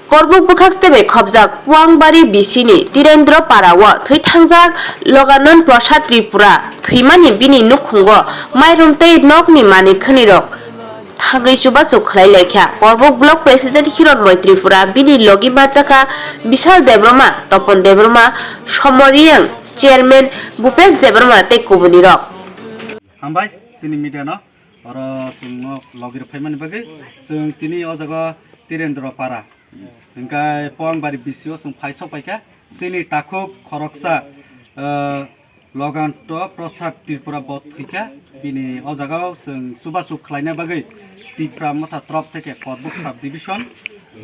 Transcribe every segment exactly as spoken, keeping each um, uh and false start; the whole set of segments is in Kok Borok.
Korbuk bwkhak stebe khobjak Puangbari bisini Tirendra Para o thwi thangjak Loganon Prasad Tripura thwimani bini nukhungo mairum tei nokni manwi khwnirok thangwi chubachu khwlai laikha. Korbuk Block President Hironmoi Tripura, bini logi machakha Bishal Debbarma, Topon Debbarma, Somoriang Chairman Bhupesh Debbarma tei kubunirok. Hambai chini media no, oro chwngno logi rw phaimani bagwi. Chwng tini o jaga Tirendra Para, hwnkhe Puangbari bisio chwng phai sok paikha. Chini takhuk khoroksa, eh, Loganto Prasad Tripura bo thwikha. Bini o jagao chwng chubachu khlaina bagwi Tipra Motha trop theke Korbuk Sub Division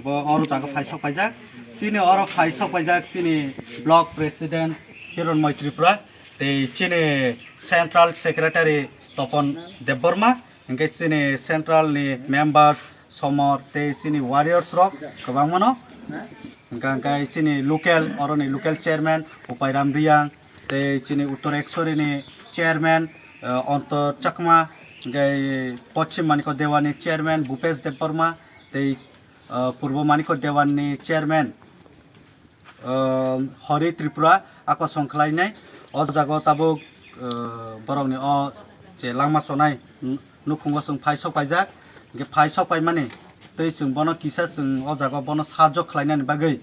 bo oro jaga phai sok paijak. Chini oro phai sok paijak chini Block President Hironmoi Tripura tei chini Central Secretary Topon Debbarma, hwnkhe chini Central ni members Somor tei chini warriors rok kwbangmano. Hwnkha hwnkhe chini local, oroni local chairman Upairam Riyang, tei chini Uttor Ekshori ni chairman, eh, Antor Chakma, hwnkhe Poschim Manikya Dewan ni chairman Bhupesh Debbarma, tei, eh, Purbo Manikya Dewan ni chairman, eh, Hari Tripura ako song khlainai. O jaga o tabuk, eh, borokni o je langma chonai, nukhungo chwng phai sok paijak, hwnkhe phai sok paimani tei chwng bono kisa chwng o jaga o bono sahajyo khlainani bagwi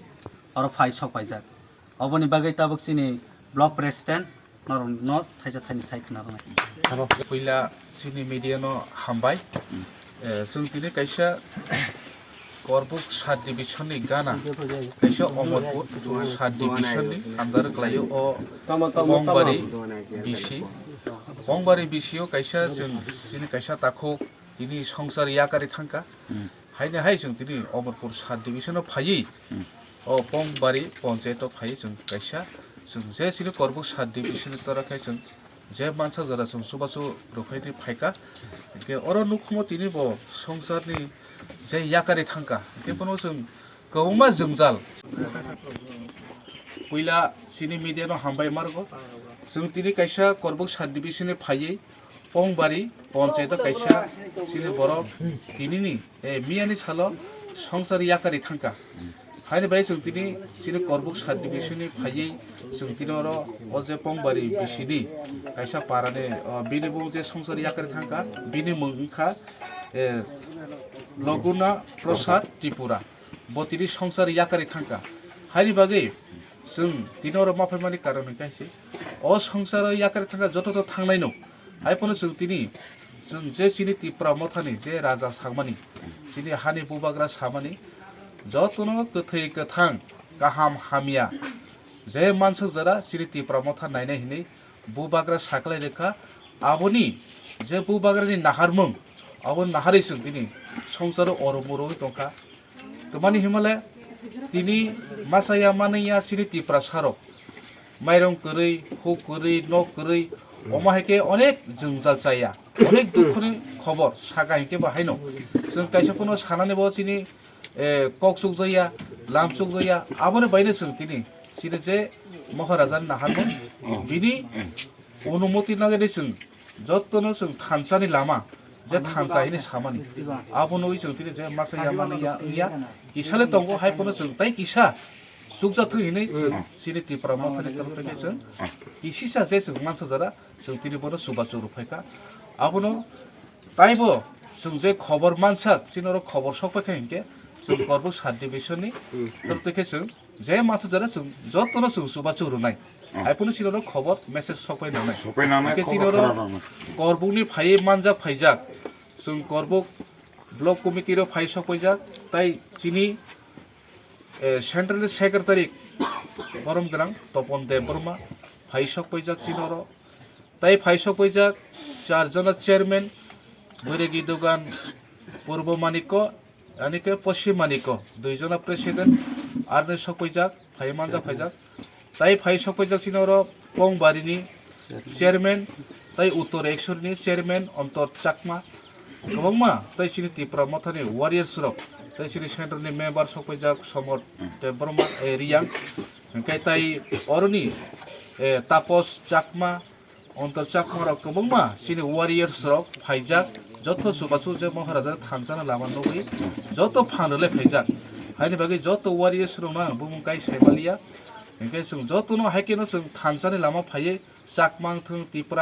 oro phai sok paijak. Oboni bagwi tabuk chini block president norokno thaisa thaini sai khna rwnai. Puila chini media no hambai. Eh, chwng tini kaisa Korbuk sub division ni gana, kaisa Omorpur sub division ni under klaio o Bongbari B C. Bongbari B C o kaisa chwng chini kaisa takhuk tini songsar yakarwi thangkha. Haini hai chwng tini Omorpur sub division o phaiwi o Bongbari ponchayat o phaiwi chwng kaisa chwng je chini Korbuk sub division ni tora khe chwng je mansa jora chwng chubachu rwphaini phaikha. Hwnkhe oro nukhumo tini bo songsarni je yakarwi thangkha, hwnkhe bono chwng kwbangma jwngjal. Puila chini media no hambai margo. Chwng tini kaisa Korbuk sub division ni phaiwi Pongbari ponchayat o kaisa chini borok tinini, eh, miyani salo songsar yakarwi thangkha. Haini bai chwng tini chini Korbuk sub division ni phaiwi chwng tini oro o je Pongbari B C ni kaisa para ni, o, bini bung je songsar yakarwi thangkha, bini mung wngkha, eh, Loguna Prasad Tripura. Bo tini songsar yakarwi thangkha. Haini bagwi chwng tini oro ma phaimani karon hwnkhe se o songsaro yakarwi thangkha joto to thangnai no. Hai phano chwng tini, chwng je chini Tipra Mothani je raja samani, chini hani bubagra samani, jotono kwthwi kwthang, kaham hamya, je mansuk jora chini Tipra Motha nainai hinwi bubagra saklai rwkha. Aboni je bubagrani naharmung, abo naharwi chwng tini songsaro oro moro wngwi tongkha. Twmani himale tini masa ya manwi ya chini Tiprasarok mairung kwrwi, huk kwrwi, nok kwrwi, omo hai khe onek jwngjal chaya, onek dukhuni khobor saka hinkhe bo haino. Chwng kaisa phano sanani bo chini, eh, kok chukjakya, lam chukjakya, aboni baino chwng tini chini je Maharaja ni naharmung bini onumoti nagwi chwng jotono chwng thansa ni lama, je thansa hini samani, abono wi chwng tini je masa ya mani ya wngya, kisa le tongo, hai phano chwng tai kisa chukjathwng hinwi chwng chini Tipra Mothani tongthai khe chwng kisisa je chwng mansa jora chwng tini bono chubachu rwphaikha. Abono taibo chwng je khobor mansak, chini oro khobor sokphaikha hinkhe chwng Korbuk sub division ni tongthai khe chwng je masa jora chwng jotono chwng chubachu rwnai. Hai phano chini oro khobor message sokpai nangnai. Sokpai nangnai, hwnkhe khobor chini oro khorang nangnai. Korbukni phaiwi manjak phaijak, chwng Korbuk block committee rok phai sokpaijak, tai chini, eh, central ni secretary borom gwnang Topon Debbarma phai sokpaijak chini oro. Tai phai sokpaijak char jona chairman, Boiregi Dogan, Purbo Manikko, ani khe Poschim Manikko, dui jona president, arni sokpaijak, phai manjak phaijak. Tai phai sokpaijak chini oro Pongbari ni chairman, tai Uttor Ekshori ni chairman Antor Chakma, kwbangma tai chini Tipra Mothani warriors rok, tai chini central ni member sokpaijak Somor Debbarma, eh, Riyang, hwnkhe tai oroni, eh, Tapos Chakma, Antor Chakma rok kwbangma chini warriors rok phaijak, joto chubachu je Maharaja thansa ni lama nugwi joto phan rwlai phaijak. Haini bagwi joto warriors rokno ang bumung kai saimaliya. Hinkhe chwng jotono hai kheno chwng thansa ni lama phaiwi Chakma wngthwng, Tipra